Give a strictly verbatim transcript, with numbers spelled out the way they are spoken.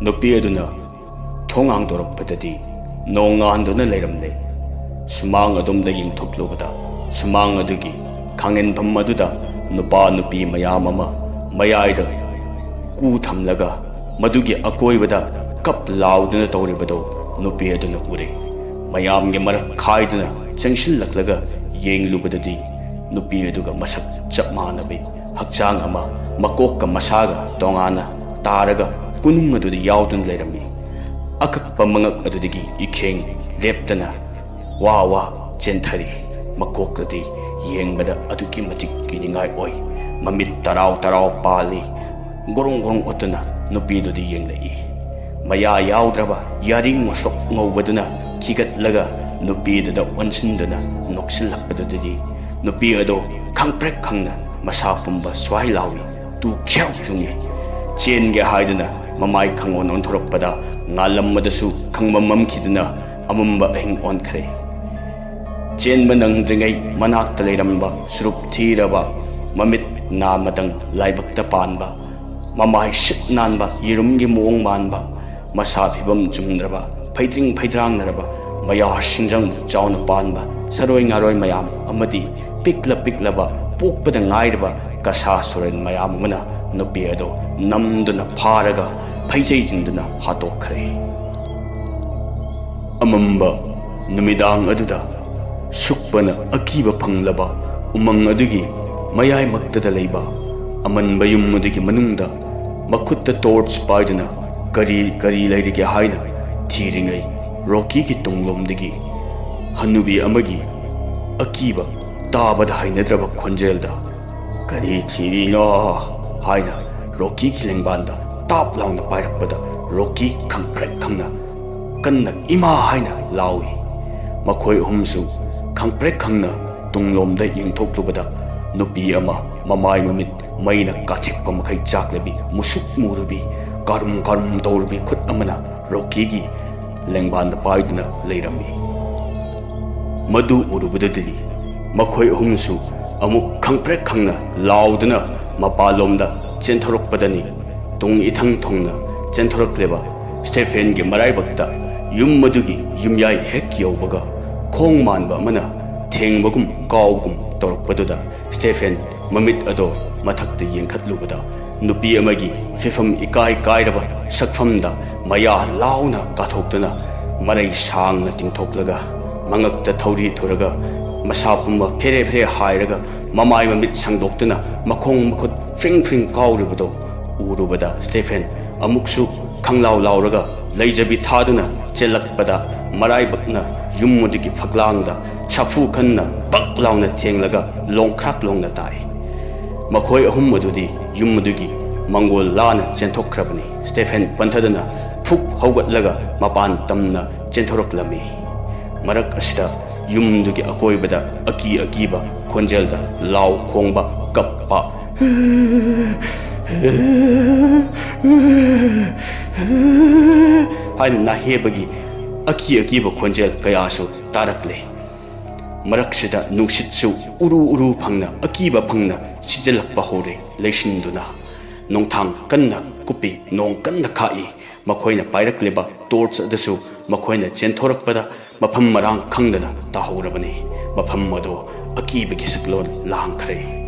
ꯅꯨꯄꯤ ꯑꯗꯨꯅ ꯊꯣꯡ ꯍꯥꯡꯗꯣꯔꯛꯄꯗꯗꯤ ꯅꯣꯡ ꯉꯥꯟꯗꯨꯅ ꯂꯩꯔꯝꯂꯦ꯫ ꯁꯨꯃꯥꯡ ꯑꯗꯣꯝꯗ ꯌꯦꯡꯊꯣꯛꯂꯨꯕꯗ, ꯁꯨꯃꯥꯡ ꯑꯗꯨꯒꯤ ꯈꯥꯡꯉꯦꯟꯐꯝ ꯑꯗꯨꯗ ꯅꯨꯄꯥ ꯅꯨꯄꯤ ꯃꯌꯥꯝ ꯑꯃ ꯃꯌꯥꯏꯗ ꯀꯨ ꯊꯝꯂꯒ ꯃꯗꯨꯒꯤ ꯑꯀꯣꯏꯕꯗ ꯀꯞ ꯂꯥꯎꯗꯨꯅ ꯇꯧꯔꯤꯕꯗꯨ ꯅꯨꯄꯤ ꯑꯗꯨꯅ ꯎꯔꯦ꯫ ꯃꯌꯥꯝꯒꯤ ꯃꯔꯛ ꯈꯥꯏꯗꯨꯅ ꯆꯪꯁꯤꯜꯂꯛꯂꯒ ꯌꯦꯡꯂꯨꯕꯗꯗꯤ, ꯅꯨꯄꯤ ꯑꯗꯨꯒ ꯃꯁꯛ ꯆꯞ ꯃꯥꯟꯅꯕꯤ ꯍꯛꯆꯥꯡ ꯑꯃ, ꯃꯀꯣꯛꯀ ꯃꯁꯥꯒ ꯇꯣꯉꯥꯟꯅ ꯇꯥꯔꯒ ꯀꯣꯅꯨꯡ ꯑꯗꯨꯗ ꯌꯥꯎꯗꯨꯅ ꯂꯩꯔꯝꯃꯤ꯫ ꯑꯀꯛꯄ ꯃꯉꯛ ꯑꯗꯨꯗꯒꯤ ꯏꯈꯦꯡ ꯂꯦꯞꯇꯅ ꯋꯥ ꯋꯥ ꯆꯦꯟꯊꯔꯤ꯫ ꯃꯀꯣꯛꯇꯗꯤ ꯌꯦꯡꯕꯗ ꯑꯗꯨꯛꯀꯤ ꯃꯇꯤꯛ ꯀꯤꯅꯤꯡꯉꯥꯏ ꯑꯣꯏ꯫ ꯃꯃꯤꯠ ꯇꯔꯥꯎ ꯇꯔꯥꯎ ꯄꯥꯜꯂꯤ꯫ ꯒꯣꯔꯣꯡ ꯒꯣꯔꯣꯡ ꯑꯣꯠꯇꯨꯅ ꯅꯨꯄꯤꯗꯨꯗ ꯌꯦꯡꯂꯛꯏ꯫ ꯃꯌꯥ ꯌꯥꯎꯗ꯭ꯔꯕ ꯌꯥꯔꯤꯡ ꯃꯁꯣꯛ ꯉꯧꯕꯗꯨꯅ ꯆꯤꯒꯠꯂꯒ ꯅꯨꯄꯤꯗꯨꯗ ꯑꯣꯟꯁꯤꯟꯗꯨꯅ ꯅꯣꯛꯁꯤꯜꯂꯛꯄꯗꯨꯗꯗꯤ, ꯅꯨꯄꯤ ꯑꯗꯣ ꯈꯪꯄ꯭ꯔꯦꯛ ꯈꯪꯅ ꯃꯁꯥ ꯄꯨꯝꯕ ꯁ꯭ꯋꯥꯏ ꯂꯥꯎꯏ꯫ ꯇꯨ ꯈ꯭ꯌꯥꯎ ꯆꯨꯡꯏ꯫ ꯆꯦꯟꯒꯦ ꯍꯥꯏꯗꯨꯅ ꯃꯃꯥꯏ ꯈꯪꯑꯣꯟ ꯑꯣꯟꯊꯣꯔꯛꯄꯗ, ꯉꯥꯜꯂꯝꯕꯗꯁꯨ ꯈꯪꯃꯝ ꯃꯝꯈꯤꯗꯨꯅ ꯑꯃꯝꯕ ꯑꯍꯤꯡ ꯑꯣꯟꯈ꯭ꯔꯦ꯫ ꯆꯦꯟꯕ ꯅꯪꯗ꯭ꯔꯤꯉꯩ ꯃꯅꯥꯛꯇ ꯂꯩꯔꯝꯕ ꯁꯨꯔꯨꯞ ꯊꯤꯔꯕ, ꯃꯃꯤꯠ ꯅꯥ ꯃꯇꯪ ꯂꯥꯏꯕꯛꯇ ꯄꯥꯟꯕ, ꯃꯃꯥꯏ ꯁꯤꯠ ꯅꯥꯟꯕ ꯌꯦꯔꯨꯝꯒꯤ ꯃꯑꯣꯡ ꯃꯥꯟꯕ, ꯃꯁꯥ ꯐꯤꯕꯝ ꯆꯨꯝꯗ꯭ꯔꯕ, ꯐꯩꯗ꯭ꯔꯤꯡ ꯐꯩꯗ꯭ꯔꯥꯡꯅꯔꯕ, ꯃꯌꯥ ꯁꯤꯡꯖꯪ ꯆꯥꯎꯅ ꯄꯥꯟꯕ ꯁꯔꯣꯏ ꯉꯥꯔꯣꯏ ꯃꯌꯥꯝ ꯑꯃꯗꯤ ꯄꯤꯛꯂ ꯄꯤꯛꯂꯕ ꯄꯣꯛꯄꯗ ꯉꯥꯏꯔꯕ ꯀꯁꯥ ꯁꯨꯔꯦꯟ ꯃꯌꯥꯝ ꯑꯃꯅ ꯅꯨꯄꯤ ꯑꯗꯨ ꯅꯝꯗꯨꯅ ꯐꯥꯔꯒ ꯐꯩꯖꯩ ꯆꯤꯡꯗꯨꯅ ꯍꯥꯠꯇꯣꯛꯈ꯭ꯔꯦ꯫ ꯑꯃꯝꯕ ꯅꯨꯃꯤꯗꯥꯡ ꯑꯗꯨꯗ ꯁꯨꯛꯄꯅ ꯑꯀꯤꯕ ꯐꯪꯂꯕ ꯎꯃꯪ ꯑꯗꯨꯒꯤ ꯃꯌꯥꯏꯃꯛꯇꯗ ꯂꯩꯕ ꯑꯃꯟꯕ ꯌꯨꯝ ꯑꯗꯨꯒꯤ ꯃꯅꯨꯡꯗ ꯃꯈꯨꯠꯇ ꯇꯣꯔꯆ ꯄꯥꯏꯗꯨꯅ ꯀꯔꯤ ꯀꯔꯤ ꯂꯩꯔꯤꯒꯦ ꯍꯥꯏꯅ ꯊꯤꯔꯤꯉꯩ, ꯔꯣꯀꯤꯒꯤ ꯇꯨꯡꯂꯣꯝꯗꯒꯤ ꯍꯟꯅꯨꯕꯤ ꯑꯃꯒꯤ ꯑꯀꯤꯕ ꯇꯥꯕꯗ ꯍꯩꯅꯗ꯭ꯔꯕ ꯈꯣꯟꯖꯦꯜꯗ, "ꯀꯔꯤ ꯊꯤꯔꯤꯅꯣ?" ꯍꯥꯏꯅ ꯔꯣꯀꯤꯒꯤ ꯂꯦꯡꯕꯥꯟꯗ ꯇꯥꯞ ꯂꯥꯎꯅ ꯄꯥꯏꯔꯛꯄꯗ, ꯔꯣꯀꯤ ꯈꯪꯄ꯭ꯔꯦꯛ ꯈꯪꯅ ꯀꯟꯅ "ꯏꯃꯥ" ꯍꯥꯏꯅ ꯂꯥꯎꯏ꯫ ꯃꯈꯣꯏ ꯑꯍꯨꯝꯁꯨ ꯈꯪꯄ꯭ꯔꯦꯛ ꯈꯪꯅ ꯇꯨꯡꯂꯣꯝꯗ ꯌꯦꯡꯊꯣꯛꯂꯨꯕꯗ, ꯅꯨꯄꯤ ꯑꯃ ꯃꯃꯥꯏ ꯃꯃꯤꯠ ꯃꯩꯅ ꯀꯥꯊꯦꯛꯄ ꯃꯈꯩ ꯆꯥꯛꯂꯕꯤ, ꯃꯨꯁꯨꯛ ꯃꯨꯔꯕꯤ, ꯀꯥꯔꯨꯝ ꯀꯥꯔꯨꯝ ꯇꯧꯔꯕꯤ ꯈꯨꯠ ꯑꯃꯅ ꯔꯣꯀꯤꯒꯤ ꯂꯦꯡꯕꯥꯟꯗ ꯄꯥꯏꯗꯨꯅ ꯂꯩꯔꯝꯃꯤ꯫ ꯃꯗꯨ ꯎꯔꯨꯕꯗꯗꯤ ꯃꯈꯣꯏ ꯑꯍꯨꯝꯁꯨ ꯑꯃꯨꯛ ꯈꯪꯄ꯭ꯔꯦꯛ ꯈꯪꯅ ꯂꯥꯎꯗꯨꯅ ꯃꯄꯥꯟꯂꯣꯝꯗ ꯆꯦꯟꯊꯣꯔꯛꯄꯗꯅꯤ, ꯇꯨꯡ ꯏꯊꯪ ꯊꯪꯅ ꯆꯦꯟꯊꯣꯔꯛꯂꯤꯕ ꯁ꯭ꯇꯦꯐꯦꯟꯒꯤ ꯃꯔꯥꯏꯕꯛꯇ ꯌꯨꯝ ꯑꯗꯨꯒꯤ ꯌꯨꯝꯌꯥꯏ ꯍꯦꯛ ꯌꯧꯕꯒ ꯈꯣꯡ ꯃꯥꯟꯕ ꯑꯃꯅ ꯊꯦꯡꯕꯒꯨꯝ ꯀꯥꯎꯒꯨꯝ ꯇꯧꯔꯛꯄꯗꯨꯗ ꯁ꯭ꯇꯦꯐꯦꯟ ꯃꯃꯤꯠ ꯑꯗꯣ ꯃꯊꯛꯇ ꯌꯦꯡꯈꯠꯂꯨꯕꯗ ꯅꯨꯄꯤ ꯑꯃꯒꯤ ꯐꯤꯐꯝ ꯏꯀꯥꯏ ꯀꯥꯏꯔꯕ ꯁꯛꯐꯝꯗ ꯃꯌꯥ ꯂꯥꯎꯅ ꯀꯥꯊꯣꯛꯇꯨꯅ ꯃꯔꯩ ꯁꯥꯡꯅ ꯇꯤꯡꯊꯣꯛꯂꯒ ꯃꯉꯛꯇ ꯊꯧꯔꯤ ꯊꯨꯔꯒ ꯃꯁꯥ ꯄꯨꯝꯕ ꯐꯦꯔꯦ ꯐꯦꯔꯦ ꯍꯥꯏꯔꯒ ꯃꯃꯥꯏ ꯃꯃꯤꯠ ꯁꯪꯗꯣꯛꯇꯨꯅ ꯃꯈꯣꯡ ꯃꯈꯨꯠ ꯐ꯭ꯔꯤꯡ ꯐ꯭ꯔꯤꯡ ꯀꯥꯎꯔꯤꯕꯗꯣ ꯎꯔꯨꯕꯗ ꯁ꯭ꯇꯦꯐꯦꯟ ꯑꯃꯨꯛꯁꯨ ꯈꯪꯂꯥꯎ ꯂꯥꯎꯔꯒ ꯂꯩꯖꯕꯤ ꯊꯥꯗꯨꯅ ꯆꯦꯜꯂꯛꯄꯗ ꯃꯔꯥꯏꯕꯛꯅ ꯌꯨꯝ ꯑꯗꯨꯒꯤ ꯐꯛꯂꯥꯡꯗ ꯁꯥꯐꯨ ꯈꯟꯅ ꯄꯛ ꯂꯥꯎꯅ ꯊꯦꯡꯂꯒ ꯂꯣꯡꯈ꯭ꯔꯥꯛ ꯂꯣꯡꯅ ꯇꯥꯏ꯫ ꯃꯈꯣꯏ ꯑꯍꯨꯝ ꯑꯗꯨꯗꯤ ꯌꯨꯝ ꯑꯗꯨꯒꯤ ꯃꯪꯒꯣꯜ ꯂꯥꯅ ꯆꯦꯟꯊꯣꯛꯈ꯭ꯔꯕꯅꯤ꯫ ꯁ꯭ꯇꯦꯐꯦꯟ ꯄꯟꯊꯗꯅ ꯐꯨꯛ ꯍꯧꯒꯠꯂꯒ ꯃꯄꯥꯟ ꯇꯝꯅ ꯆꯦꯟꯊꯣꯔꯛꯂꯝꯃꯤ꯫ ꯃꯔꯛ ꯑꯁꯤꯗ ꯌꯨꯝꯗꯨꯒꯤ ꯑꯀꯣꯏꯕꯗ ꯑꯀꯤ ꯑꯀꯤꯕ ꯈꯣꯟꯖꯦꯜꯗ ꯂꯥꯎ ꯈꯣꯡꯕ, ꯀꯞꯄ ꯍꯥꯏꯅ ꯅꯥꯍꯦꯕꯒꯤ ꯑꯀꯤ ꯑꯀꯤꯕ ꯈꯣꯟꯖꯦꯜ ꯀꯌꯥꯁꯨ ꯇꯥꯔꯛꯂꯦ꯫ ꯃꯔꯛꯁꯤꯗ ꯅꯨꯡꯁꯤꯠꯁꯨ ꯎꯔꯨ ꯎꯔꯨ ꯐꯪꯅ, ꯑꯀꯤꯕ ꯐꯪꯅ ꯁꯤꯖꯤꯜꯂꯛꯄ ꯍꯧꯔꯦ꯫ ꯂꯩꯁꯤꯟꯗꯨꯅ ꯅꯣꯡꯊꯥꯡ ꯀꯟꯅ ꯀꯨꯞꯄꯤ, ꯅꯣꯡ ꯀꯟꯅ ꯈꯥꯛꯏ꯫ ꯃꯈꯣꯏꯅ ꯄꯥꯏꯔꯛꯂꯤꯕ ꯇꯣꯔꯆ ꯑꯗꯨꯁꯨ ꯃꯈꯣꯏꯅ ꯆꯦꯟꯊꯣꯔꯛꯄꯗ ꯃꯐꯝ ꯃꯔꯥꯡ ꯈꯪꯗꯅ ꯇꯥꯍꯧꯔꯕꯅꯤ꯫ ꯃꯐꯝ ꯑꯗꯨ ꯑꯀꯤꯕꯒꯤ ꯁꯛꯂꯣꯟ ꯂꯥꯡꯈ꯭ꯔꯦ꯫